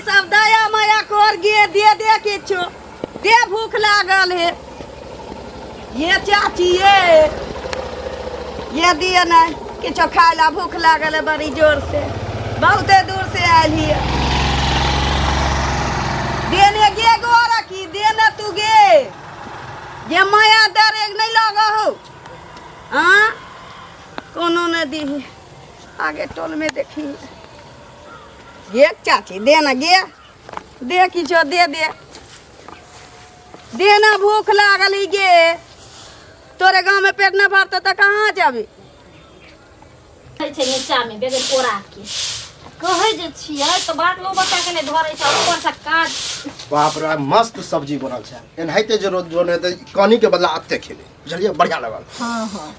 सब दया माया कर गे, दे दे किछु दे, भूख लागल है। ये चाची ये ये दिए नहीं किछो खाय ला, भूख लागल है बड़ी जोर से, बहुते दूर से आयल हिए। देने गे गोरा की देने तू गे, जे माया डरे नहीं लग हो। हाँ कोनो नहीं दी। आगे टोल में देखी गे चाची दे ना गे, दे किछो दे दे दे ना, भूख लागल ही गे। तोरे गाँव में पेट न भरतो तऽ कहाँ जाबी? छै नीचा में बगैर कोरा के कहै जे छियै तऽ बात लो बच्चा के नहि धरै छै, ऊपर से काज। बाप रे, मस्त सब्जी बनल छै। एनाहिते जे रोज बने तऽ कनी के बदला अते खेबै, बुझलियै? बढ़िया लगल। हाँ हाँ,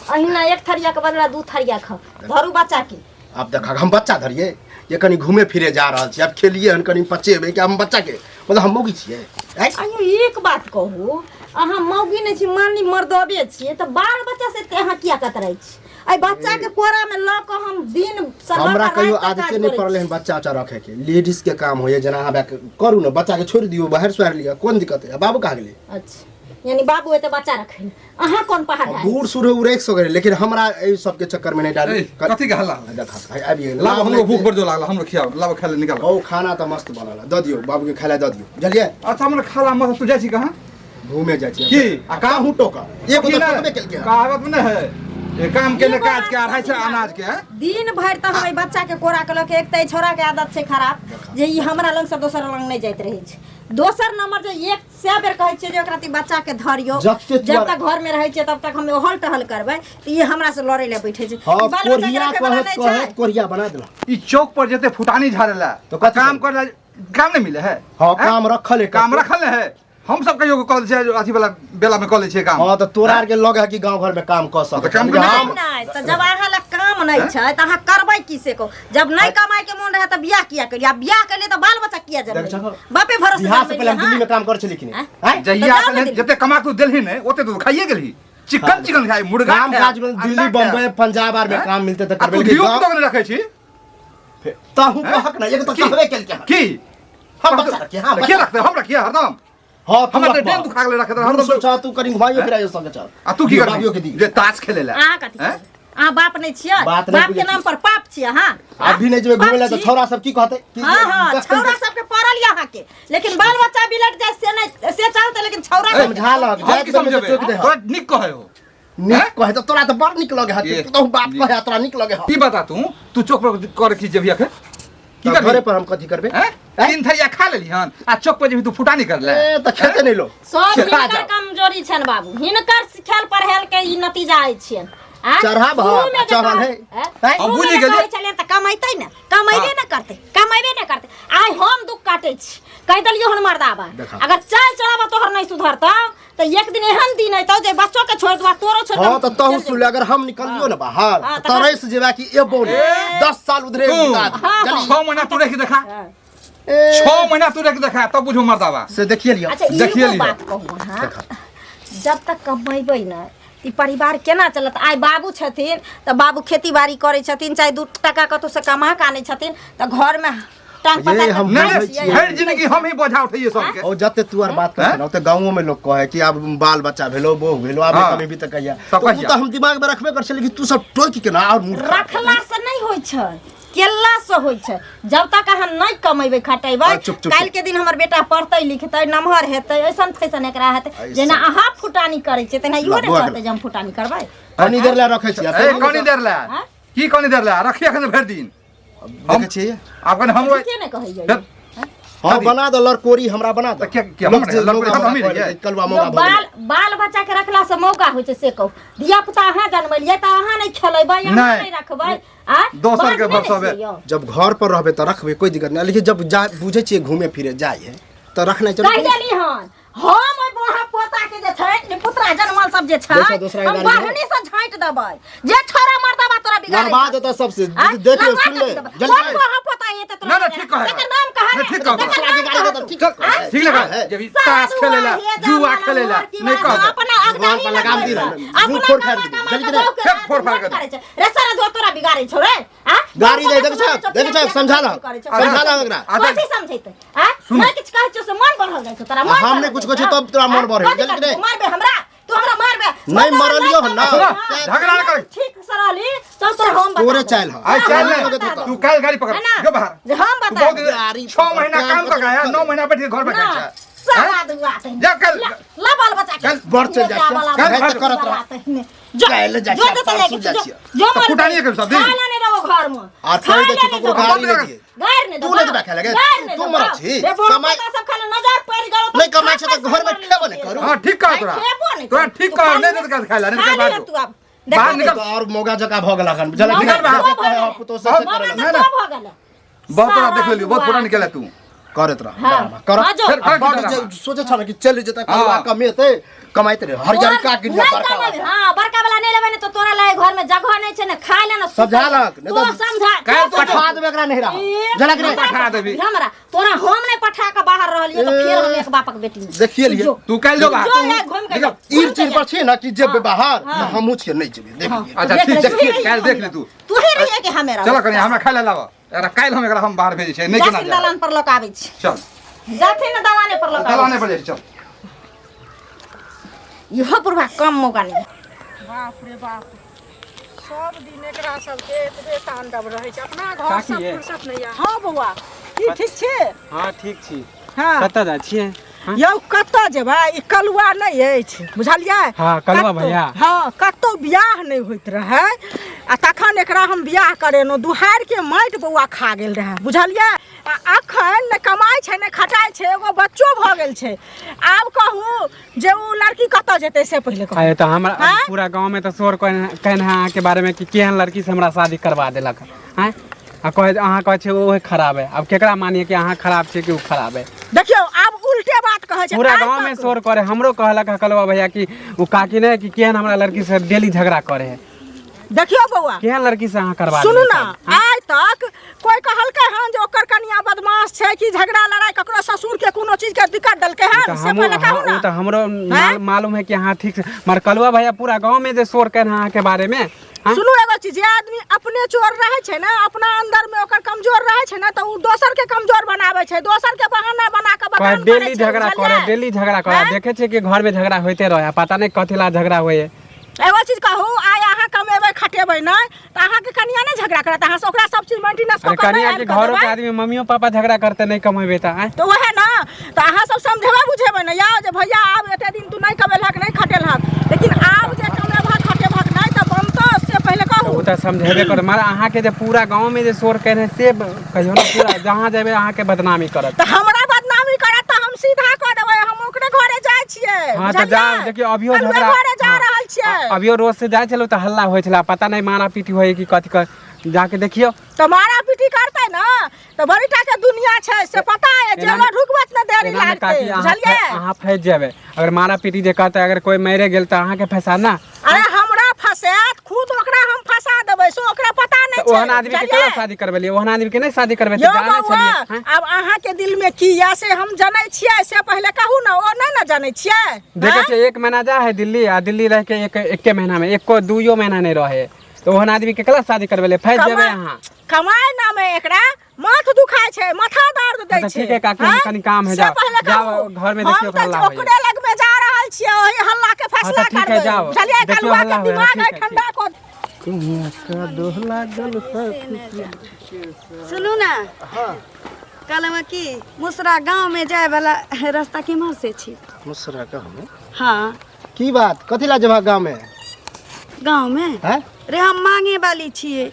अहिना एक थरिया के बदला दू थरिया खाओ। धरू बच्चा के। आब देखा, हम बच्चा धरिए? ये कनी घूमे फिरे जा रहल छी, आब खेलिए हन कनी पचेबै कि हम बच्चा के मतलब हम मौगी छियै? आँय? आइयो एक बात कहू, अहाँ मौगी नहि छी, मानी मर्दबे छियै, तऽ बाल बच्चा से एते अहाँ किया कतराइ छी? एहि बच्चा के कोरा में लऽ कऽ हम दिन से लऽ हमरा कऽ कहियो राति तक आदते काज नहि करै पड़लै छी। हन बच्चा उच्चा रखे के। लेडीज के काम होइए, जेना अहाँ बैक करू ने, बच्चा के छोड़ि दियौ, बाहर सुआरि लिअ, कोन दिक्कत है? बाबू कहाँ गेलै? अच्छा, यानी बाबू एते बच्चा रखे, अहाँ कोन पहाड़ है? बूढ़ सूढ़ उ राखि सकै, लेकिन हमरा एहि सबके चक्कर में नहि डालू। ए, कथी के हल्ला? देखा, आबि गेल। लाबो, हमरो भूख बड़ जोर लागल, हमरो खियाओ, लाबो खाय ले निकालो। हौ, खाना तऽ मस्त बनल है, दऽ दियौ बाबू के, खाय लए दऽ दियौ, बुझलियै? अच्छा, हमरा खाला मस्त। तू जाइ छी कहाँ? घूमे जाइ छी। की? आ काहू टोका एगो की तऽ नहि? टोकबे केलकै हन। कहावत में नहि है, ये काम के ने काज के 250 अनाज के हैं? दिन भरि तऽ हम एहि बच्चा के कोरा के लऽ के, एक तऽ एहि छौड़ा के आदत छै खराब जे ई हमरा लग से दोसर लग नहि जाइत रहै छै। दोसर नंबर जे 100 बेर कहै छियै जे ओकरा ती बच्चा के धरियौ, जते जब तुअर- तक घर में रहै छियै तब तक हम हल टहल करबै, तऽ ई हमरा से लड़ै लए बैठे छै। हँ ई बाल बच्चा के कोढ़िया रखै वाला कहैत नहि छै। कहैत कोढ़िया बना देला। ई चौक पर जते फुटानी झाड़े ला तो कथी काम करबै? करे ला काम नहीं मिले है? हँ, हैं? काम रखल है। काम रखल है। हम सब कहियो कॉल छै अथी वाला बेला में कॉल छै काम। हँ, तऽ तोरा आर के लग है कि गाँव घर में काम कऽ सकै? तऽ काम लेकिन नहि हम नहि, तऽ जब अहाँ लग काम नहि छै तऽ अहाँ करबै की से कहू? जब नहि कमाइ के मोन रहै तऽ बियाह किया केलियै? आ बियाह केलियै तऽ बाल बच्चा किया देख जनमेलियै? छहो। बापे भरोसे बिहार से पहले हम जनमेलियै? दिल्ली में काम करै छलियै कि नहि? आँय? आँय? जहिया तऽ जाउ ने से दिल्ली। जते कमा के तू देलही नहीं ओते तू खाइए गेलही, चिकन चिकन खाइ, मुर्गा काम खाय, काज में अंडा दिल्ली खाय। बम्बई पंजाब आर में हैं? काम मिलते तऽ आ करबै, तू लेकिन धियो गाँव पुतो के नहि रखै छी। तहु कहक ने, एगो तऽ की? कहबे केलकै हन। की हम बच्चा रखिए, हाँ, के बच्चा। रखते? हम रखिए हरदम। हाँ, तू हमरा तऽ रखबह। डेन दुखा गेलै रखैत दूर हरदम। सोचा, तू कनी घुमाइयो फिराइयो संगे चल। आ तू की दियौ, बाबियो के करबी दी। जे ताश खेले ला? अहाँ कथी हैं? करबै? अहाँ बाप नहि छियै? बात नहि बाप के बुझै नाम पर पाप छियै अहाँ। अभी नहि जेबै घुमै लए तऽ बाप छी। छौड़ा सब की कहतै? की हाँ हाँ, देखतै छौड़ा तऽ- सबके पड़ल यऽ अहाँके, लेकिन बाल बच्चा बिलट जाय से नहि से चाहते, लेकिन छौड़ा सबके- समझा लहक, हम जाइत की समय समझेबै? टोकि दे। तोरा नीक कहै हो? नीक हैं? कहै तऽ तोरा तऽ बड़ नीक लगे हत। ये, तू तऽ बात नीक। कहै, तोरा नीक लगे हत। ई बता, तू तू चौक पर कर की जेबही अखन? की तऽ करबही? घरे पर हम कथी करबै? हैं? तीन थरिया खा लेली हन आ चौक पर जेबही तू फुटानी कर ले। ए, तऽ खेते नहि लो। सब खा हिनकर जाओ। कमजोरी छनि बाबू, हिनकर सिखल पढ़ेल के ई नतीजा अछि छियनि। आँय? चढ़ाब हक, शुरूमे जे चढ़ल कहै- है। आँय? आँय? हम शुरूमे बुझि जे गेलियै। कहै छलियै तऽ कमैतै ने, कमैबे हाँ। ने करतै, कमैबे ने करतै। आइ हम दुख काटै छी, कहि देलियौ हन मर्दाबा, देखा। अगर चाल चलाबा तोहर नहि सुधरतौ तऽ एक दिन एहन दिन अयतौ जे बच्चो के छोड़ि देबा, तोरो छोड़ि हाँ, तऽ तहु सुन ले, अगर हम निकलियो ने बाहर हाँ, तऽ तरस जेबा कि एबो ने, 10 साल उधरे तू। बिता दी। हाँ, जल्दी। 6 महीना तू रखि देखा। हाँ। ए, 6 महीना तू रखि देखा तब बुझू मर्दाबा। से देखिए लिअ। अच्छा, देखिए एगो लिअ। बात कहू अहाँ, जब तक कमेबै ने ई परिवार केना चलत? आइ बाबू छथिन तऽ बाबू खेती बाड़ी करै छथिन, चाहे 2 टाका कतहुसँ कमा कऽ आनै छथिन तऽ घरमे टांग ये पसारि हम कऽ नहीं खाइ नहीं छियै। भरि जिंदगी हम ही बोझा उठैये सबके। ओ जते तू आर बात करै ने ओते गाँवो में लोग कहे कि आब बाल बच्चा भेलो, बहु भेलो, आब हाँ। कमी भी तऽ कहिया तब तऽ उ कहिया? तऽ हम दिमाग में रखबे कर छलियै, लेकिन तू सब टोकि के ना और मूड खराब कर रखला से नहीं होइ छै, केला से होइ छै। जब तक अहाँ नहीं कमेबै खटेबै, आ, चुप, चुप, काल्हि के दिन हमर बेटा पढ़तै लिखतै, नमहर हेतै, ऐसन फैसन एकरा हेतै, ऐसन। जेना अहाँ फुटानी करै छियै तेना इहो ला, ने बौआ कहतै जे हम फुटानी करबै। कनी देर ला रखै छी। ए, कनी देर ला? हाँ? की कनी देर ला रखिए अखन भरि दिन? देखै छियै। आब कनी हमरो ठीके ने कहै फिर- हाँ, बना दो लड़कोरी, हमरा बना दो। तऽ के हम लड़कोरी हम ही रहियै? कलवा मौका भऽ बाल गेलै। बाल बच्चा के रखला से मौका होइ छै से कहू? धिया पुता अहाँ जनमेलियै तऽ अहाँ नहि खेलेबै, अहाँ नहि। नहि रखबै आ दोसर के बाज नहि ने भरसबै। छियै यौ। जब घर पर रहबे तऽ रखबे, कोई दिक्कत नहीं, लेकिन जब जा बुझै छियै घूमे फिरे जाइ है तऽ रखनाइ कहि जरूरी। देली हन हम ओहि बोहा पोता के जे छै ने पुतरा जनमल सब जे छै, दोसरा- दोसरा के हम गाड़ी में। बढ़नी से झाँटि देबै जे छोरा मर्दबा तोरा बिगाड़ै लड़बा छौ। देतौ सबसे। आँय? देख ले, लड़बा सुन ले। कथी देबै? जल्दी कोन आइ। बोहा पोता एतै तोरा ना, ना, बिगाड़ै? ठीक कहै। तकर नाम कहा नहीं, रे? ठीक कहै। तकर दोसरा के नाम गाड़ी कहा देतौ। तू? ठीक चल है। ठीक लगा है। जब ई ताश खेले ला जुआ खेले ला नहीं कह अपना जुबान पर लगाम दी रहल। मुंह फोड़ फाड़ दी। जल्दी रे। फेर फोड़ फाड़ के रे सारा धो तोरा बिगाड़े छौ रे आ गाड़ी दे, देख छौ, देख छौ, समझा ला। समझा ला एकरा। अच्छा। कथी समझैते आ सुन। मैं किछ कहै छौ से मन बढ़ल जाइ छौ तोरा मन हम बढ़ल नहि कुछ जाइ कहै छौ, छौ। तब तोरा मन आ? बढ़ै। कथी जल्दी रे। करबे? मारबे हमरा तू हमरा मारबे नहि मरलियौ हन ना। झगड़ा नहि करी। ठीक से रहली तब तोरा हम बता तोरे देब। चालि हौ। आइ चल हम ले बता देब। तू काल्हि गाड़ी पकड़ है ना? जो बाहर जे हम तू बता बहुत देब। गाड़ी 6 महीना पकड़, काम कर आया 9 महीना बैठ के घर बैठा ना, छै सारा दुआ तहिने। जा कल ला ला बाल बच्चा के कल बड़ चलि जाइ छियै। कल कल करत रह। जो काल्हि जाइ जो छियै, जतऽ परसू जाइके जाइ जो छियै। जो तऽ मरबै। कुटानिये के सब दिन। खाय ला नहि देबो घरमे। आर खाय छोड़ि दै ला छियै नहि ककरो देबो। गाड़ी नहि दियै। गारि नहि तू देबो। नहि देबा खाय लए गे। गारि नहि तू देबो। मरल छी। रे बोल कमाइ- बच्चा सब खाय ला नजर पड़ि गेलौ तऽ नहि कमाइ छै तऽ खा घरमे पैसा खेबो नहि करू। हां ठीक कह तोरा खेबो नहि तोरा करू। ठीक तू कह खा नहीं लिहे। देत खाय ला नहीं खा तो लिहे बाहर तू आब। बाहर देखा निकल। तो और मौगा जकाँ भऽ गेल अखन बुझलक निकल बाहर। जे कहै हौ पुतोह से से मौगा करऽ तऽ लगल। नहीं, तो भऽ गेलै। बहुत तोरा देख सारा लेलियो बहुत दुआ। फोटा निकल तू करैत रह हाँ। ड्रामा, कर हाँ जो। फेर आ कर बड ड्रामा। जे सोचै छल कि चलि जेतै कलुआ हाँ। कमेतै कमाइत रहे हरियरका तोहर गिरिया नहि बड़का कमेबै। वाला। हाँ, बड़का वाला नहि लेबै ने तऽ तोरा लाए घरमे जगह नहि छै ने खाय ले ने सुतै समझा लक, नहि तो तऽ समझा काल्हि तो पठा देबै एकरा नहिरा ए, झलक रे पठा देबी। हमरा तोरा हम नहि पठा के बाहर रहलियै तऽ फेर हम एक बापक बेटी नहि। देखिए लियै जो। तू काल्हि जो बाहर जो ले घुमि के निकल। जो। ईर चीर पर छी ने कि जेबै बाहर हाँ। तऽ हमहूँ छियै नहि जेबै देख लियै अच्छा देख ठीक ले, छै तू ही रहिए काल्हि देख ले तू तू ही रहिए कि हमे रहबै। चल कनी हमरा खाय ला लाव एकरा काल्हि हम एकरा हम बाहर भेजै छियै नहि केना जाथिन जायब दलान पर लऽ के आबै छी चल जाथिन ने दलाने पर लऽ के आबै दलाने पर जाइ छी, चल छी। इहो बुढ़बा कम मौका नहि बाप रे बाप सब दिन एकरा सबके एतबे तांडव रहै छै अपना घर से काकी ये। फुर्सत नहि यऽ हँ बौआ की ठीक छी हँ ठीक छी हँ कतऽ जाइ छियै हँ? यौ कतऽ जेबै ई कलुआ नहि अछि बुझलियै हँ, कलुआ कतौ- भैया। हँ कतौ बियाह नहि होइत रहै आ तखन एकरा हम बियाह करेलहुँ दुहारिके माटि बौआ खा गेल रहै बुझलियै आ अखन ने कमाइ छै ने खटाइ छै एगो बच्चो भऽ गेल छै आब कहू जे ओ लड़की कतऽ जेतै से पहिले कहू अरे तऽ हमरा आँय? पूरा गाँव में तऽ शोर कहने है अहाँके बारे में कि केहन लड़की से हमरा शादी करवा देलक आँय आ कहै अहाँ कहै छियै ओहे खराब है आब केकरा मानिए कि अहाँ खराब छियै कि ओ खराब है देखियौ आब उल्टे बात कहै छै पूरा आइ गाँव में तक- शोर करे हमरो कहलक है कलवा भैया कि ओ काकी ने कि केहन हमरा लड़की से डेली झगड़ा करे है देखियौ बौआ केहन लड़की से अहाँ करवा सुनू देलियै ना शादी? आइ तक कोई कहलकै हन जे ओकर कनिया बदमाश छै कि झगड़ा लड़ाई ककरो ससुर के कोनो चीज के दिक्कत देलकै हन तऽ से हमहूँ पहिले कहू हाँ, ना ओ तऽ हमरो मालूम है कि अहाँ ठीक से मगर कलुआ भैया पूरा गाँव में जे शोर केने अहाँके बारे में हाँ? सुनू एगो चीज जे आदमी अपने चोर रहै छै ने अपना अंदर में ओकर कमजोर रहै छै ने तऽ ओ दोसर के कमजोर बनाबै छै दोसर के बहाना बना के कहै बदनाम डेली करै छै झगड़ा करे बुझलियै? डेली झगड़ा करे हैं? देखे छियै कि घर में झगड़ा होइते रहे आ पता नहीं कथी ला झगड़ा होइए एगो चीज कहू आइ अहाँ कमेबै खटेबै नहि तऽ अहाँके कनिया नहि झगड़ा करत अहाँ से ओकरा सब चीज मेंटेनेंस अरे कऽ कऽ नहि कनिया आबि के कऽ घरों के देबै आदमी मम्मियो पापा झगड़ा करते नहीं कमेबे तऽ आँय तऽ वएह ने तऽ अहाँ सब समझेबै बुझेबै ने यौ जे भैया आब एते दिन तू नहि कमेलहक नहि खटेलहक लेकिन आब जे कमेबहक खटेबहक नहि तऽ बनतौ से पहिले कहू ओ तऽ समझेबे कर मगर अहाँके जे पूरा गाँव में जे शोर केने से कहियो ने पूरा जहाँ जेबै अहाँके बदनामी करत तऽ हमरा बदनामी करत तऽ हम सीधा कऽ देबै हम ओकरे घरे जाइ छियै हाँ तऽ बुझलियै? जाउ देखियौ अभियो कलुए झगड़ा घरे जा हाँ, रहल छियै अभियो रोज से जाइ छलहुँ तऽ हल्ला होइ छलै पता नहि मारा पीटी होइ कि कथी कर जाके देखियौ तऽ मारा पीटी करतै ने तऽ बड़ी टा के दुनिया छै से पता है एना जेलो ढुकबत ने देरी एना मे लागतै काकी अहाँ बुझलियै अहाँ फँसि जेबै अगर मारा पीटी जे करतै अगर कोइ मरि गेल तऽ अहाँके फँसा ना अरे हमरा फंसायत खुद ओकरा हम फंसा देबै से ओकरा पता नहि तऽ छै ओहन आदमी के बुझलियै? केना शादी करबेलियै ओहन आदमी के नहि शादी करबे यौ तऽ जानै बौआ छलियै हँ? आब अहाँके दिल में की यऽ से हम जनै छियै से पहिले कहू ने ओ नहि ने जनै छियै देखै हँ? छियै एक महीना जा है दिल्ली आ दिल्ली रह के एक एके महीना में एको दुइयो महीना नहि रहे तऽ ओहन आदमी के केना शादी करबेलियै फँसि जेबै कमाइ अहाँ कमाइ नामे एकरा माथ दुखाइ छै माथा दर्द दै अच्छा, छै ठीक है काकी, हम हँ? कनी काम है, से जाओ। पहिले जाओ, कहू। घर में देखियौ हम तऽ हल्ला होइए। ओकरे लगमे जा रहल छियै ओही हल्ला के हाँ, फैसला तऽ ठीक है, करबै जाओ। बुझलियै देखियौ कलुआ हल्ला के होइए, दिमाग ठीक है है, ठंडा कऽ सुनू ने कहलहुँ कि मुसरा गाँवमे जायवला रास्ता केम्हर से छी मुसरा कहूँ हाँ की बात कथी ला जेबह गाँव में गाँवमे हैं रे हम मांगे वाली छियै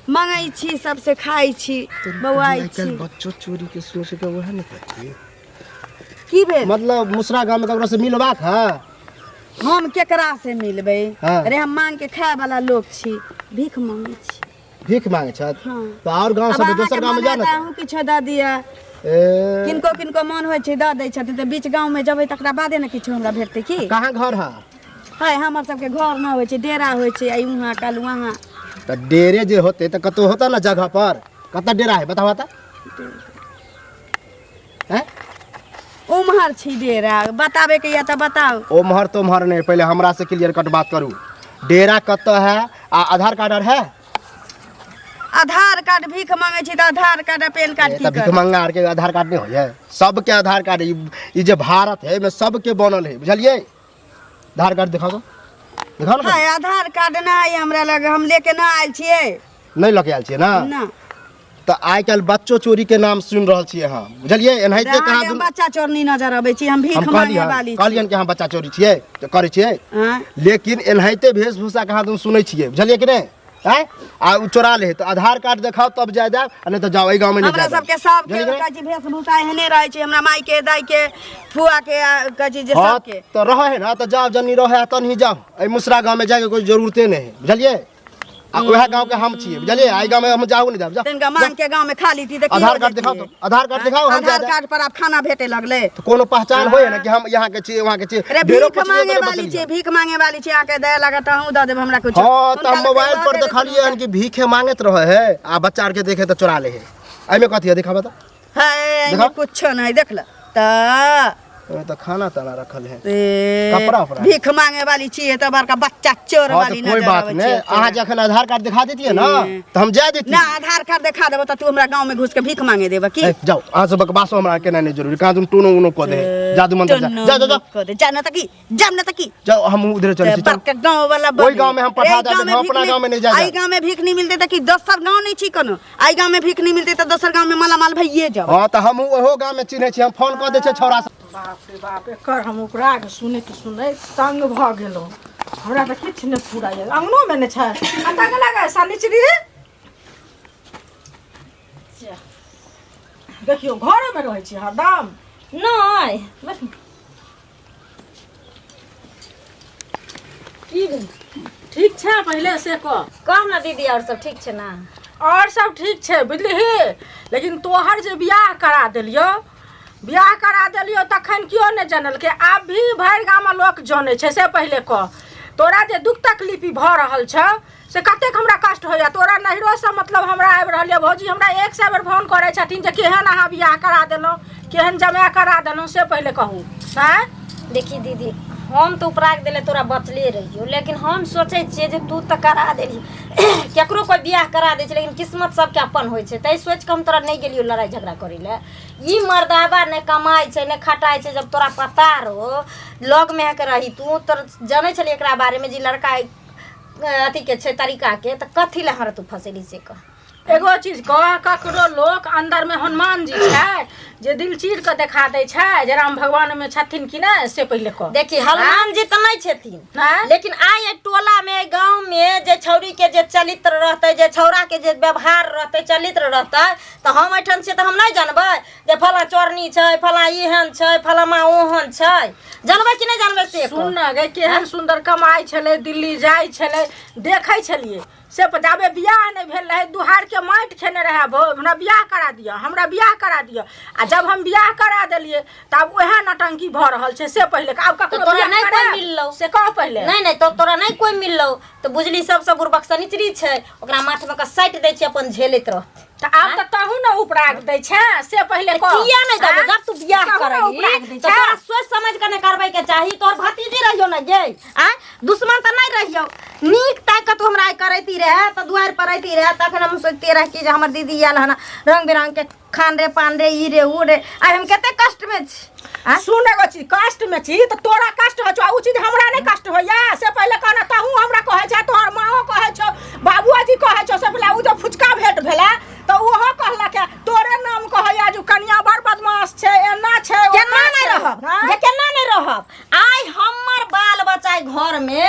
मांगै छी सबसे खाइ छी बौआइ आइ छी काल्हि बच्चो चोरी के सोच के वएह ने करती की भेल मतलब मुसरा गाँव में ककरो से मिलबाक है हम केकरा से मिलबै हाँ। अरे हम मांग के खाय वाला लोग छी भीख मांगै छी भीख मांगे छथि हाँ। तऽ आओर गाँव अब सब अहाँके दोसर गाँव में मन जा हैत ने अहूँ किछो दऽ दिअ ए किनको किनको मन होइ छै दऽ दै छथिन तऽ बीच गाँवमे जेबै तकरा बादे ने किछो हमरा भेटतै की कहाँ घर है है हमर सबके घर नहि होइ छै डेरा होइ छै आइ वहाँ काल्हि वहाँ तऽ डेरे जे होते तऽ कतौ होता ना जगह पर कतऽ डेरा है बताबऽ तऽ हैं? उम्हर छी डेरा बताबे के या तऽ बताउ। ओम्हर तोम्हर नहीं, पहले हमरा से क्लियर कट बात करू। डेरा कतऽ है आ आधार कार्ड आर है? आधार कार्ड भीख मांगे छी तऽ आधार कार्ड आ पेन कार्ड तऽ की भीख करब? मंगा आर के आधार कार्ड नहीं होइए? सबके आधार कार्ड ई जे भारत है एहिमे सबके बनल है, बुझलियै? आधार कार्ड दिखाओ तो, दिखाओ ना। हाय, आधार कार्ड ना है हमरा लग, हम लेके ना आयल छियै। नहीं लके आयल छियै ना? ना। तऽ आइ काल्हि बच्चो चोरी के नाम सुनि रहल छियै अहाँ, बुझलियै? एनाहिते अहाँके कहाँ हम दुन बच्चा चोरनी नजर अबै छी? हम भीख हम मांगे कहलियन वाली छी। कहलियन कि हम बच्चा चोरी छियै तऽ करै छियै? आँय? लेकिन एनाहिते वेशभूषा कहाँ दुन सुनै छियै, बुझलियै कि नहि? आँय, आ ओ चोरा ले तऽ आधार कार्ड देखाओ तब जाय देब, आ नहि तऽ जाओ, एहि गाँवमे नहि हमरा जाय देब। सबके सबके बुझलियै कि नहि? कहै छी वेशभूषा एहने रहै छै, हमरा माय के, दाय के, फुआ के, आ कहै छी जे हाँ सबके। तऽ रहै है ना तऽ जाओ, जनी रहै है तनी जाओ। एहि मुसरा गाँवमे जायके कोइ जरूरते नहि है, बुझलियै? आ वएह गाँव के हम छियै, बुझलियै? एहि गाँवमे हम जाहू नहि देब, जाओ। तनिका मांग के गाँव में खा लीती तऽ की आधार हो कार्ड दिखाओ जैतियै? तो, आधार कार्ड दिखाओ, हम आधार जा कार्ड पर आब खाना भेटे लगलै। तो कोनो पहचान होय ना कि हम यहाँ के छियै, वहाँ के छियै? अरे ढेरो भीख पुछलियै मांगे तऽ नहि वाली बतेलियै। छियै, भीख मांगे वाली छियै, अहाँके दया लागत अहूँ दऽ देब हमरा कुछ। हाँ तऽ हम हुनका मोबाइल लग पर दऽ देब देखलियै हन कि भीखे मांगैत रहे है आ बच्चा आर के देखे तऽ चोरा ले है। एहिमे कथी है? दिखाबऽ तऽ। है, एहिमे दिखाओ। कुछो नहीं, देख ल तऽ। ओहिमे तऽ खाना ताना रखल है, ए, कपड़ा उपड़ा। भीख मांगे वाली छियै तऽ बड़का बच्चा चोर हाँ वाली तऽ कोई नजर बात आबै नहीं, छियै। अहाँ जखन आधार कार्ड दिखा देतियै ना तऽ हम जाय देती। ना आधार कार्ड देखा देबो तऽ तू हमरा गाँव में घुस के भीख मांगे देबऽ की? ए, जाओ, अहाँ से बकवासो हमरा केना नहीं जरूरी। कहाँ तुम टोनो उनो कऽ दे, जादू मंत्र जा जा जा जा। कऽ दे, जा न तऽ की, जा न तऽ की। जाओ, हम उधरे चलै छी, चल। बड़का गाँव वाला। ओहि गाँव में हम पठा देब, हम अपना गाँव में नहीं जाय। एहि गाँव में भीख नहीं मिलते तऽ की दोसर गाँव नहीं छी कोनो? एहि गाँव में भीख नहीं मिलते तऽ दोसर गाँव में मालामाल भइए जाओ। हाँ तऽ हमहूँ ओहो गाँव में चिन्है छी, हम फोन कऽ दै छियै छौड़ा सब। बाप रे बाप, एकर हम उपराग सुनैत सुनैत तंग भऽ गेलहुँ। हमरा तऽ किछु नहि फुराइए, अङ्गनोमे नहि छै। कतऽ गेलै गे शनिचरी? देखियौ, घरेमे रहै छी हरदम? नहि, बैठ। की भेल? ठीक छै, पहिले से कह। कह ना दीदी, और सब ठीक छै ना? और सब ठीक छै, बुझलिही? लेकिन तोहर जे बियाह करा देलियौ, बियाह करा देलियौ तखन केओ नहि जनलकै, आब भी भरि गाममे लोक जनै छै। से पहिले कह, तोरा जे दुख तकलीफ ई भऽ रहल छौ से कतेक हमरा कष्ट होइए। तोरा नैहरोसँ मतलब हमरा आबि रहल यऽ, भौजी हमरा 100 बेर फोन करै छथिन जे केहन अहाँ बियाह करा देलहुँ, केहन जमाए करा देलहुँ, से पहिले कहू। आँय? देखी दीदी, हम तऽ उपराग देले तोरा बचले रहियो, लेकिन हम सोचै छियै जे तू तऽ करा देली, केकरो कोइ बियाह करा दै छै, लेकिन किस्मत सबके अपन होइ छै। ताहि सोचि कऽ हम तोरा नहि गेलियो लड़ाइ झगड़ा करै लए। ई मर्दाबा नहि कमाइ छै, नहि खटाइ छै। जब तोरा पता रहो, लगमे के रही तू तोर जनै छली एकरा बारेमे जे ई लड़का अथीके छै तरीकाके, तऽ कथी लए हमरा तू फँसेली से कह। एगो चीज कह, ककरो लोक अंदर में हनुमान जी छै जे दिल चीर के देखा दै छै जे राम भगवान में छथिन कि नहि, से पहिले कह। देखी, हनुमान जी तऽ नहि छथिन, आँय? लेकिन आइ एहि टोला में, एहि गाँव में जे छौड़ी के जे चरित्र रहतै, जे छौड़ा के जे व्यवहार रहतै, चरित्र रहतै, तऽ हम एहिठाम छियै तऽ हम नहि जानबै जे फलाँ चोरनी छै, फलाँ एहन छै, फलाँ ओहन छै? जानबै कि नहि जानबै से कह। सुन ने गे, केहन सुन्दर कमाइ छलै, दिल्ली जाइ छलै, देखै छलियै से जाबे बियाह नहि भेल रहै दुहारके माटि खेने रहै, भौ हमरा बियाह करा दिअ, हमरा बियाह करा दिअ। आ जब हम बियाह करा देलियै तऽ आब उएह नौटंकी भऽ रहल छै। से पहिले आब ककरो तोरा बियाह नहि कोइ करायब? मिललौ? से कह पहिले। नहि नहि, तो तोरा नहि कोइ मिललौ तऽ बुझली सबसँ बुड़बक शनिचरी छै। ओकरा माथमे कऽ साटि दै छै, अपन झेलैत रहतै। तऽ आब तऽ तहू ने उपराग दै छै, से पहिले कह। किया नहि देबो? आँय? जब तू बियाह तहू ने करबही उपराग दै तऽ छै। तोरा सोच समझ के नहि करबै के चाही। तोहर भतीजी रहियो ने गे, आँय, दुश्मन तऽ नहि रहियो। नीक ताकि कऽ तू हमरा आइ करैती रहे तऽ दुआरि पर अयती रहे, तखन हम सोचते रह कि जे हमर दीदी आयल हन, रंग बिरंग के खान रे पान रे, ई रे ऊ रे। आइ हम कते कष्ट में छी, आँय? सुन एगो चीज, कष्ट में छी तऽ तोरा कष्ट होइ छौ आ उ चीज हमरा नहि कष्ट होइया, से पहिले कह ने। तहूँ हमरा कहै छै, तोहर माँओ कहै छौ, बाबुओजी कहै छौ। से पहिले उ जे फुचका भेंट भेलै तऽ ओहो कहलक हे, तोरे नाम कहैया जे कनिया बड़ बदमाश छै, एना छै, ओना केना नहि छै। रहब? आँय? जे केना नहि रहब? आइ हमर बाल बच्चा घर में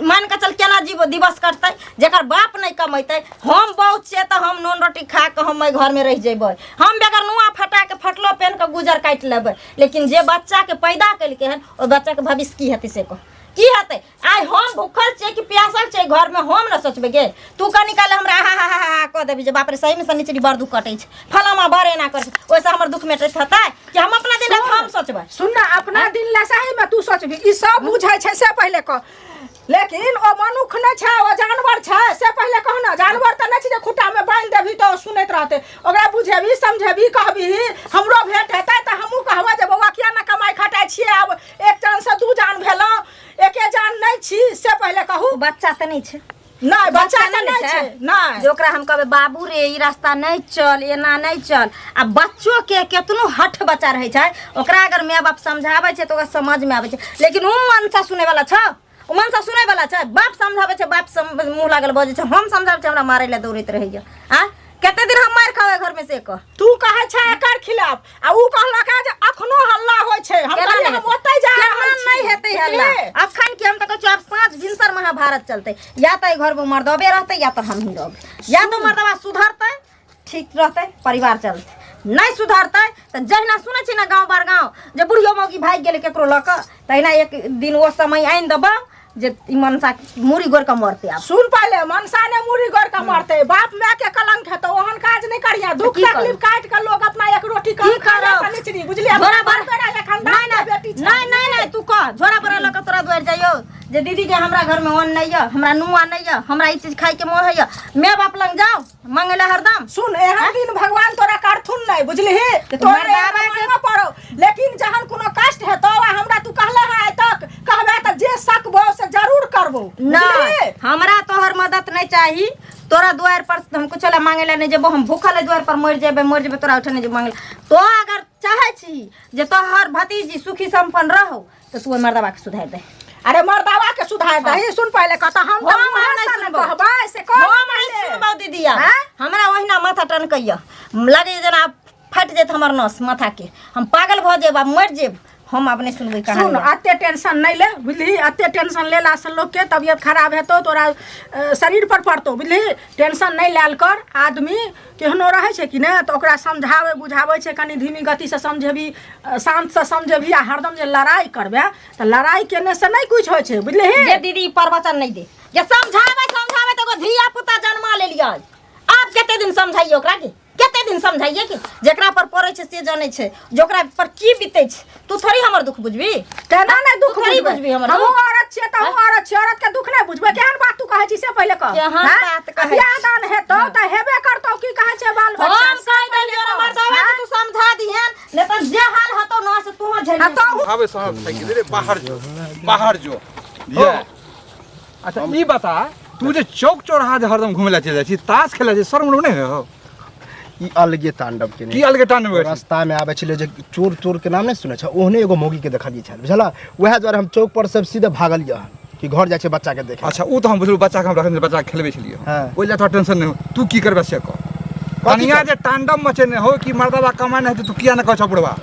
मान के चल केना जीव दिवस कटतै जेकर बाप नहि कमेतै? हम बहुत छियै तऽ हम नून रोटी खा कऽ हम एहि घरमे रहि जेबै, हम बगैर नुआ फटा के फटलो पेन के गुजर काटि लेबै, लेकिन जे बच्चाके पैदा केलकै हन ओहि बच्चाके भविष्य की हेतै से कह, की हेतै? आइ हम भूखल छियै कि प्यासल छियै घरमे, हम ने सोचबै गे। तू कनी काल हमरा हा हा हा हा कऽ देबही जे बाप रे, सहीमे शनिचरी बड़ दुख कटै छै, फलामा बड़ एना करै छै, ओहिसँ हमर दुख मेटैत हेतै कि हम अपना दिन रात हम सोचबै? सुन ना, अपना दिन ला सही में तू सोचबी, ई सब बुझै छै, से पहिले कह। लेकिन ओ मनुख नहि छै, ओ जानवर छै। से पहिले कह ने, जानवर तऽ नहि छै जे खुट्टामे बान्हि देबही तऽ ओ सुनैत रहतै। ओकरा बुझेबही समझेबही, कहबही हमरो भेंट हेतै तऽ हमहूँ कहबै जे बौआ किया नहि कमाइ खटाइ छियै, आब एक जानसँ दू जान भेलहुँ, एके जान नहि छी। से पहिले कहू। बच्चा तऽ नहि छै। नहि, बच्चा तऽ नहि छै। नहि जे ओकरा हम कहबै बाबू रे ई रास्ता नहि चल, एना नहि चल। आ बच्चो के केतनो हठ बच्चा रहै छै, ओकरा अगर माय बाप समझाबै छै तऽ ओकरा समझमे आबै छै। लेकिन ओ मनसा सुनैवला छौ, ओ मनसा सुनैवला छै। बाप समझाबै छै, बाप मुँह लागल बजै छै। हम समझाबै छै, हमरा मारै लए दौड़ैत रहैया। आ कते दिन हम मारि खाबै घरमे से कह। तू कहै छै एकर खिलाफ आ ऊ कहलक जे अखनो हल्ला होइ छै। हम केना कहलियै नहि हम ओतै जा केना रहल छी। नहि हेतै हल्ला? बुझलियै? अखन की हम तऽ कहै छियौ, आब साँझ भिनसर महाभारत चलतै। या तऽ एहि घरमे मर्दबे रहतै या तऽ हमही रहबै। या तऽ मर्दबा सुधरतै, ठीक रहतै, परिवार चलतै। नहि सुधरतै तऽ जहिना सुनै छी ने गाँव बार गाँव जे बुढ़ियो मौगी भागि गेलै केकरो लऽ कऽ, तहिना एक दिन ओ समय आनि देबौ जे ई मनसा मूड़ी गोड़ कऽ मरतै आब। सुन पहिले, मनसा ने मूड़ी गोड़ के मरतै, बाप माय के कलंक हेतौ। ओहन काज नहि करिया। दुख की करू? तकलीफ काटि के लोग अपना एक रोटी कम की खाय करब? सनिचरी, बुझलियै? झोरा बाप भर रे, एखन नहीं दाम के बेटी नहीं छै। नहीं नहीं नहीं, तू कह झोरा भरा लऽ कऽ तोरा दुआरि जाइयो जे दीदी के हमरा घर में अन्न नहीं यऽ, हमरा नुआ नहीं यऽ, हमरा ई चीज खाय के मोन होइए, माय बाप लग जाओ मांगे ला हरदम। सुन, एहन दिन भगवान तोरा करथुन नहीं, बुझलिही? तोरा मर्दावा के- मांगऽ पड़ौ, लेकिन जहन कोनो कष्ट हेतौ आ हमरा तू कहले है आइ तक कहबे तऽ जे सकबो से जरूर करबो। नहीं, बुझलिही? हमरा तोहर मदद नहीं चाही। तोरा दुआर पर हम कुछ ला मांगे ला नहीं जेबो। हम भूखल है दुआर पर मर जेबे, मर जेबे, तोरा उठे नहीं जेबो मांगे ला। तो अगर चाहे छी जे तोहर भतीजी सुखी संपन्न रहो तऽ तू ओहि मर्दबा के सुधारि दे। अरे मर्दावा के सुधार दही। सुन पहिले कह तऽ हम तऽ हम मुँहे नहि से ने सुनबौ। कहबै से कह हम नहीं पहिले। सुनबौ दीदी आब। आँय? हमरा ओहिना माथा टनकैया, लगैया जेना आब फाटि जायत हमर नस माथा के, हम पागल भऽ जायब, आब मरि जायब। हम आब नहि सुनबै कहानी। सुन, एते टेंशन नहि ले, बुझलिही? एते टेंशन लेलासँ लोकके तबियत खराब हेतौ, तोरा शरीर पर पड़तौ, बुझलिही? टेंशन नहि लेल कर। आदमी केहनो रहै छै कि नहि, तऽ ओकरा समझाबै बुझाबै छै। कनि धीमी गतिसँ समझेबही, शान्तसँ समझेबही। आ हरदम जे लड़ाइ करबै तऽ लड़ाइ केनेसँ नहि किछु होइ छै, बुझलिही? जे दीदी ई प्रवचन नहि दे जे समझाबै समझाबै तऽ एगो धिया पुता जन्मा लेलियै। आब कते दिन समझाइए ओकरा के? कते दिन समझाइए कि जेकरा पर पड़ै छै से जानै छै जे ओकरा पर की बीतै छै। तू थोड़ी हमर दुख बुझबी। केना नहि दुख तू थोड़ी बुझबै? बुझबी हमर हमहूँ दुख? औरत छियै तऽ हमहूँ औरत छियै, औरत के दुख नहि बुझबै? केहन बात तू कहै छी से पहिले कह। केहन हैं? बात कहै बियाह छी? दान हेतौ तऽ हेबे करतौ। की कहै छै बाल बच्चा हम कहि देलियौ ने मर्दवा के, तू समझा दिहन, नहि तऽ जे हाल हेतौ न से तू झेल। आ तोहू आबे साहब थाकि गेलै रे, बाहर जो, बाहर जो। ये अच्छा ई बता, तू जे चौक चौराहा जे हरदम घुमै लए चलि जाइ छी, ताश खेलै छी, शर्म नहि हो? ई अलगे तांडव केने। की अलगे तांडव होइ छै? रास्ता में आबै छलै जे चोर चोर के नाम नहि सुनै छै, ओहने एगो मौगी के देखलियै छल, बुझला? वएह दुआरे हम चौक पर सब सीधे भागलियै हन कि घर जाइ छै बच्चा के देखे। अच्छा, ओ तऽ हम बुझलहुँ, बच्चा के हम रखने बच्चा के खेलबै छलियै। हाँ। ओहि लए तोरा टेंशन नहि हो। तू की करबै से कह। कनिया जे तांडव मचेने हो कि मर्दबा कमाइ नहि हेतै, तू किया नहि कहै छौ बुढ़बा?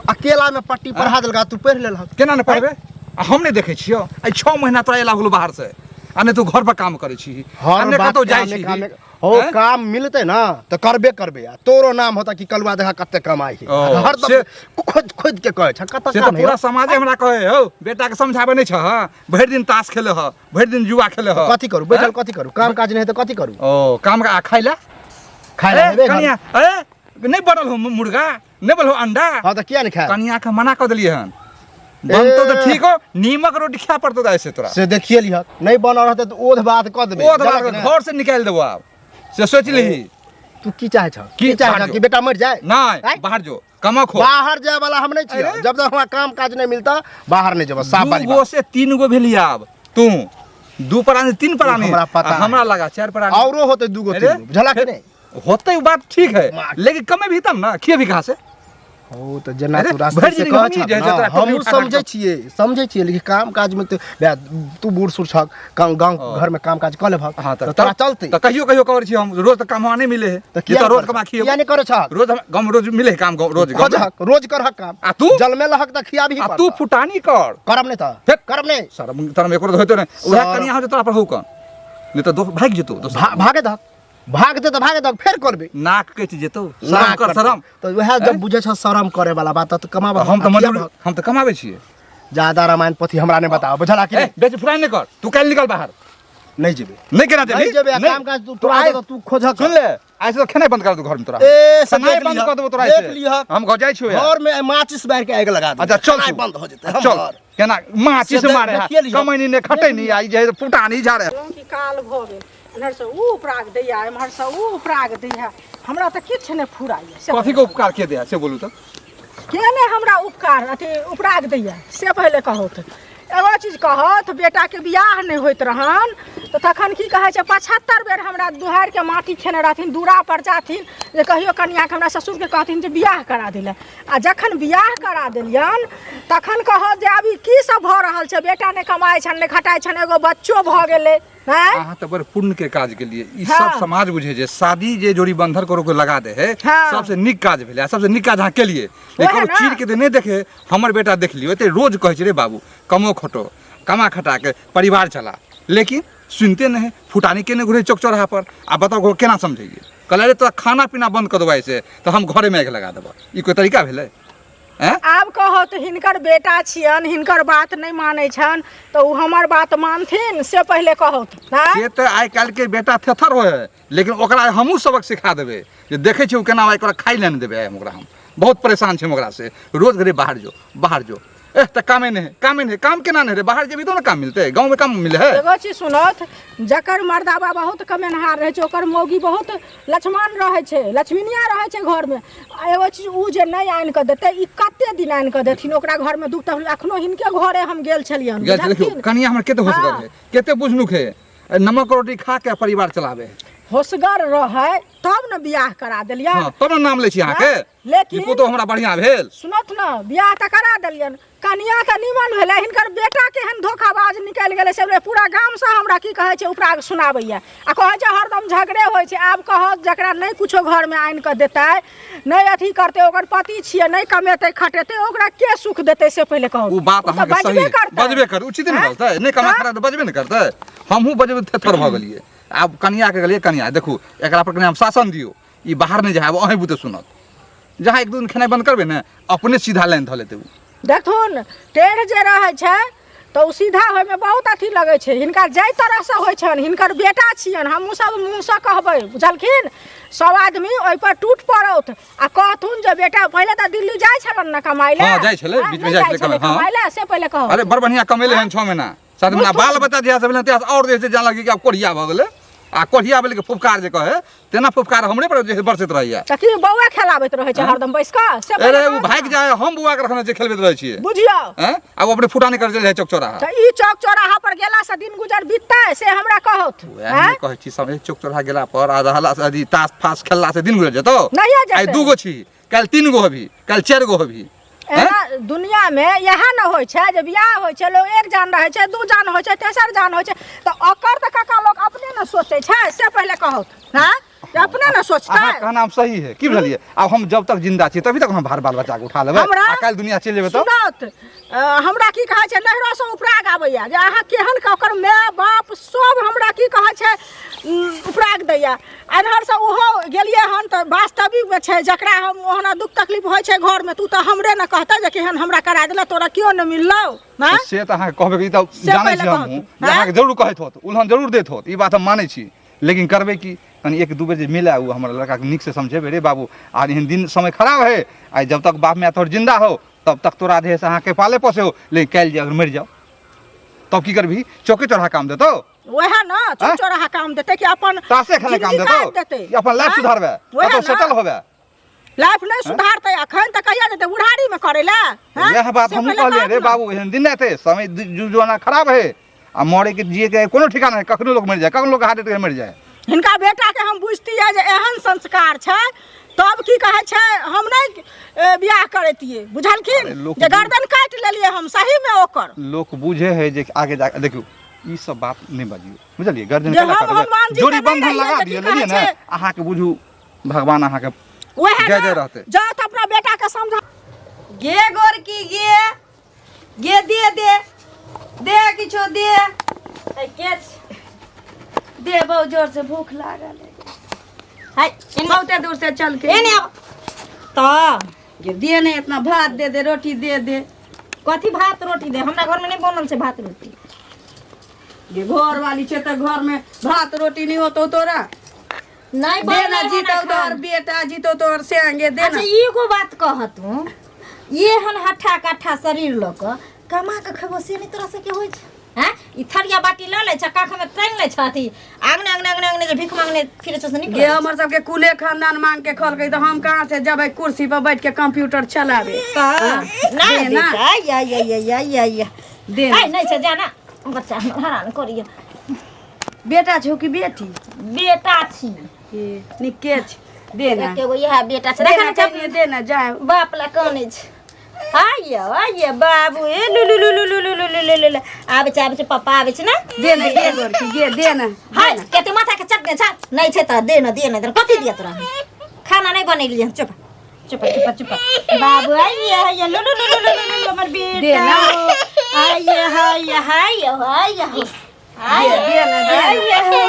अकेला में पट्टी पढ़ा देलका, तू पढ़ि लेलहक। केना नहि पढ़बै? आ हम नहि देखै छियौ, आइ 6 महीना तोरा एला गेलौ बाहर से, आ नहि तू घर पर काम करै छी आ हर नहि बात कतौ जाइ कामे छी। कामे हो। हैं? काम मिलते ना तऽ करबे करबे, आ तोरो नाम होता कि कलुआ देखा कते कमाइ है। ओ, हरदम खोद खोद के कहै छ कत से तऽ काम है। पूरा समाजे हमरा कहै हौ, बेटाके समझाबै नहि छह, भरि दिन ताश खेले ह, भरि दिन जुआ खेले ह। कथी करू बैठल? हैं? कथी करू? काम काज नहि है तऽ कथी करू? ओ काम आ खाइ लए? खाइ लए ए, हेबे घर। कनिया ए नहि बनल हो मुर्गा, नहि बनल हो अंडा? हँ तऽ किया नहि खाय? कनिया के मना कऽ देलियै हन, बनतौ तऽ ठीक हो, नीमक रोटी खाय पड़तौ दाइ से तोरा। से देखिए लिहक, नहि बनल रहतै तऽ ओध बात कऽ देबै। ओ तऽ जानक ने? घर से निकालि देबो आब, से सोच लिही। तू की चाहे छ? की की चाहे बाहर छ जो? कि बेटा मरि जाए? नहि, आँय? बाहर जो, कमा खो। बाहर जाए वाला हम नहीं छियै। अरे? जब तक हमरा काम काज नहीं मिलता बाहर नहीं जेबै, साफ दू वाली गो बात। से 3 गो भेली, आब तू 2 प्राणी 3 प्राणी हमरा पता आ है। हमरा लगा 4 प्राणी। औरो होते 2 गो अरे? 3 गो, बुझला कि नहीं? होते उ बात ठीक है, लेकिन कमे भी तब ना, खिए भी कहाँ से? हो तऽ जेना अरे, तू रास्ते भरि से जिंदगी कहै हमही छह जे है ना, से तोरा टोकरी हमहूँ उठा कऽ समझै छियै, समझै छियै, लेकिन काम काज में तऽ बे, तू बूढ़ सूढ़ छक, गाँव गाँव घर में काम काज कऽ लेबहक हाँ तऽ तोरा चलतै। तऽ कहियो कहियो करै छी हम, रोज तऽ काम हमरा नहि मिले है। तऽ किया किया रोज कमा खिए? किया नहि करै छहक? रोज हम गाँव में रोज मिले है काम, गाँव रोज गाँव में। खोजहक, रोज करहक काम। आ तू? जलमे लहक तऽ खियाबही आ तू पड़तह। फुटानी कर। करब नहि तऽ फेक। करब नहि। शरम तरम एको होइतो नहि। उएह शरम। कनिया हो जे तोरा पर हौ कन, नहि तऽ दोस भागि जेतौ दोसर। भागे दहक, भागते तऽ भागे दहक, फेर करबै। नाक कटि जेतौ। शरम नाक कर, कटतै। शरम। तऽ उएह जब बुझै छ शरम करे वाला बात तऽ कमाबह। हम तऽ आ मजबूरी खियाबहक। हम तऽ कमाबै छियै। ज्यादा रामायण पोथी हमरा नहि बताब, बुझला कि ए नहि? बेसी फुराइन नहि कर, तू काल्हि निकल बाहर। नहि जेबै। नहि केना जेबही? नहि जेबै। आ नहि। काम काज तू तू तोरा आइ तऽ तू खोजहक। सुन ले, आइ से खेनाइ बंद कर दू घर में तोरा। ए से खेनाइ देख बंद लिहक, कऽ देबो तोरा देख से। लिहक। हम घर जाइ छियौ यार। घर में माचिस बारि के आगि लगा देबै। अच्छा चल खेनाइ तू। बंद हो जेतै। हम चल। घर। केना माचिस से मारे है देखिए लियौ। कमैनी ने खटैनी आ ई जे है फुटानी झाड़े है। कि काल भऽ गेल एम्हरसँ ऊ उपराग दैया एम्हरसँ ऊ उपराग दैया हमरा तऽ किछु नहि फुराइया से कथी के उपकार के दे से बोलू तऽ के नहि हमरा उपकार अथी उपराग दैया से पहिले कहू तऽ एगो चीज कहत बेटाके बियाह नहि होइत रहन तऽ तखन की कहै छै 75 बेर हमरा दुहारिके माटि खेने रहथिन दूरा पर जाथिन जे कहियो कनियाके हमरा ससुरके कहथिन जे बियाह करा दिले आ जखन बियाह करा देलियन तखन कहत जे अभी की सब भऽ रहल छै बेटा नहि कमाइ छनि नहि खटाइ छनि एगो बच्चो भऽ गेलै आँय? अहाँ तऽ बड़ पुण्य के काज के लिए ई हाँ। सब समाज बुझे जे शादी जे जोड़ी बंधन करो के लगा दे है हाँ। सबसे नीक काज भेलै आ सबसे नीक काज अहाँ केलिए लेकिन वएह ओ ना। चीर के तऽ नहि देखे हमर बेटा देख लियो एते रोज कहै छै रे बाबू कमो खटो कमा खटा के परिवार चला लेकिन सुनते नहीं है फुटानी केने घुरे चौक चौराहा पर आ बताओ ओकरा केना समझैए कहले रे तोरा खाना पीना बंद कऽ देबो ऐसे तऽ हम घरे में आगि लगा देबो ई कोई तरीका भेलै हैं आब कहत हिनकर बेटा छियन हिनकर बात नहि मानै छनि तऽ ओ हमर बात मानथिन से पहिले कहत आँय? से तऽ आइ काल्हि के बेटा थेथर होइ है लेकिन ओकरा हमहूँ सबक सिखा देबै जे देखै छियै ओ केना आइ ओकरा खाइ लए नहि देबै आइ हम ओकरा हम बहुत परेशान छै हम ओकरा से रोज घरे बाहर जो बाहर जो एह तऽ कामे नहि है कामे नहि है काम केना नहि रे बाहर जेबही तो ने काम मिलतै गाँवमे काम मिले है एगो चीज सुनत जकर मर्दाबा बहुत कमेनहार रहै छै ओकर मौगी बहुत लक्ष्मण रहै छै लक्ष्मीनिया रहै छै घरमे आ एगो चीज ओ जे नहि आनि कऽ देतै ई कते दिन आनि कऽ देथिन ओकरा घरमे दुख तकलीफ अखनो हिनके घरे हम गेल छलियनि गेल छै, देखियौ बुझलखिन? कनिया हमर कते होशगर हाँ। है कते बुझनुक है नमक रोटी खा के परिवार चलावे है होशगर रहै तब ने बियाह करा देलियनि हाँ तब ने नाम लै छी अहाँके हाँ, लेकिन- ई पुतोह हमरा बढ़िआँ भेल सुनत ने बियाह तऽ करा देलियनि कनिया तऽ निमन भेलै हिनकर बेटा केहन धोखाबाज निकलि गेलै से पूरा गामसँ हमरा की कहै छै उपराग सुनाबैया आ कहै छै हरदम झगड़े होइ छै आब कहत जकरा नहि कुछो घरमे आनि कऽ देतै नहि अथी करतै ओकर पति छियै नहि कमेतै खटेतै ओकरा के सुख देतै से पहिले कहू ओ बात ओ तऽ अहाँके सही बजबे है। करतै बजबे कर उचित ने आँय? बोलतै नहि कमा तऽ? खरा तऽ बजबे ने करतै हमहूँ बजबे थेथर भऽ गेलियै आब कनियाके गेलियै कनिया देखू एकरा पर कनि हम शासन दियौ ई बाहर नहि जायब अहीं बुते सुनत जहाँ एक दू दिन खेनाइ बंद करबै ने अपने सीधा लाइन धऽ लेतै ओ देखथुन टेढ़ जे रहै छै तऽ ओ सीधा होइमे बहुत अथी लगै छै हिनका जाहि तरहसँ होइ छनि हिनकर बेटा छियनि हमहूँ सब मुँहसँ कहबै बुझलखिन सब आदमी ओहिपर टूट पड़ौत आ कहथुन जे बेटा पहिले तऽ दिल्ली जाइ छलनि ने कमाइ लए हाँ, जाइ छलै, हाँ, बीचमे नहि जाइ छलै कमाइ, हाँ। कमाइ लए से पहिले कहू अरे बड़ बढ़िआँ कमेले हन 6 महीना 7 महीना बाल बच्चा जहिया से भेलै तहिया से और जे छै जान लगी कि आब कोढ़िया भऽ गेलै आ कोढ़िया भेलै कि फुफकार जे कहै तेना फुफकार हमरे पर जे छै बरसैत रहैया तऽ की बौआ खेलाबैत रहै छै हरदम बैस कऽ से अरे पहिले ओ कहू भागि ने। जाए हम बौआ के रखने छियै खेलबैत रहै छियै बुझियौ हैं आ ओ अपने फुटानी कर चलि जाइ चौक चौराहा तऽ ई चौक चौराहा पर गेला से दिन गुजर बीततै से हमरा कहत वएह हम कहै छी समय चौक चौराहा गेला पर आ रहला से अथी तास फास खेलला से दिन गुजर जेतौ नहिये जेतै। आइ 2 गो छी काल्हि 3 गो होबी काल्हि 4 गो होबी एना दुनिया में इएह ने होइ छै जे बियाह होइ छै लोग एक जान रहै छै दू जान होइ छै तेसर जान होइ छै तऽ ओकर तऽ काका लोग अपने ने सोचै छै से पहिले कहू हँ जे अपने ने सोचतै अहाँ कहना हम सही है की बुझलियै आब हम जब तक जिंदा छी तभी तक हम भार बाल बच्चा के उठा लेबै हमरा आ काल्हि दुनिया चलि जेबै तऽ सुनत हमरा की कहै छै नैहरोसँ उपराग आबैया जे अहाँ केहन के ओकर माय बाप सब हमरा की कहै छै उपराग दैया एन्हरसँ ओहो गेलियै हन तऽ वास्तविकमे छै जकरा हम ओहना दुख तकलीफ होइ छै घरमे तू तऽ हमरे ने कहतै जे केहन हमरा करा देलक तोरा केओ नहि मिललौ हँ से तऽ अहाँके कहबै ई तऽ से जानै पहिले छी हमहूँ कहत, जे अहाँके जरूर कहैत होत उलहन जरूर दैत होत ई बात हम मानै छी लेकिन करबै की कनि एक दू बेर जे मिले ओ हमर लड़काके नीकसँ समझेबै रे बाबू आर एहन दिन समय खराब है आइ जब तक बाप माय तोहर जिंदा हो तब तक तोरा जे है से अहाँके पाले पोसे हो लेकिन काल्हि जे अगर मरि जाओ तब की करबही चौके चौराहा काम देतौ वएह ने चौक चौराहा काम देतै कि अपन तासे खेले काम जिंदगी देतौ काटि देतै कि अपन लाइफ आँय? सुधारबे वएह कतौ ने। सेटल होबे लाइफ नहि सुधारतै अखन तऽ कहिया जेतै बुढ़ारीमे करै लए हँ? यह बात से हमहूँ पहिले कहलियै कहत रे ने। बाबू एहन दिन एतै समय जुग जमाना खराब है आ मरे के जिए के कोनो ठिकाना है कखनो लोग मरि जाए कखनो लोग हार्ट अटैक मरि जाए हिनका बेटाके हम बुझतियै जे एहन संस्कार छै तब की कहै छै हम नहि बियाह करैतियै बुझलखिन अरे लोक जे गर्दन काटि लेलियै हम सहीमे ओकर लोक बुझे है जे आगे जा देखियौ ई सब बात नहि बजियौ बुझलियै गर्दन जे केना हम कटबै? हनुमान जी जोड़ी के नहि बंधन रहियै लगा तऽ की दियौ कहै लेलियै ने छै? अहाँके बुझू भगवान अहाँके वएह जय जय ने रहतै। जाउ तऽ अपना बेटाके समझा गे गोरकी गे गे दे दे दे किछो दे के छी? दे बहुत जोर से भूख लागल है है एने बहुते दूर से चल के एने आब तऽ गे दे ने इतना भात दे दे रोटी दे दे कथी भात रोटी दे हमरा घरमे नहि बनल छै भात रोटी गे घर वाली छै तऽ घर में भात रोटी नहीं होतो तोरा नहीं दे ना बनल हन जीतो एखन। तोहर बेटा जीतो तोहर से आगे दे अच्छा ना एगो बात कह तू एहन हट्ठा कट्ठा शरीर लऽ कऽ कमा के खेबो से नहि तोरा सबके होइ छै हैं ई थरिया बाटी लऽ लै छै काखमे टाँगि लै छै अथी आंगने आंगने आंगने आंगने जे भीख मांगने फिरै छै से निकलै गे हमर सबके कुले खानदान मांग के खलकै तऽ हम कहाँ से जबै कुर्सी पर बैठ के कंप्यूटर चलाबे नहि दे ना। बेटा या या या या या या दे ना। आइ नहि छै जाना बच्चा हमर हरान करिय बेटा छौ कि बेटी बेटा छी निके छै दे ना एकेगो इएह बेटा छै दे देख ना ने छै कनिये दे ना जाए बाप ला कानै छै आइयो आइयो बाबू ए लु लु लु लु लु लु लु लु लु लु आबै छै आबै छै पप्पा आबै छै ने दे ना दे गोरकी गे दे ना हाय कते माथा के चटने छ नहि छै तऽ दे न दे न कथी दिया तोरा खाना नहि बनेलियै हन चुप चुप चुप चुप बाबू आइयो आइयो लु लु लु लु लु लु हमर दे बेटा ना। आइयो हाय हाय हाय दे ना दे ना। आइयो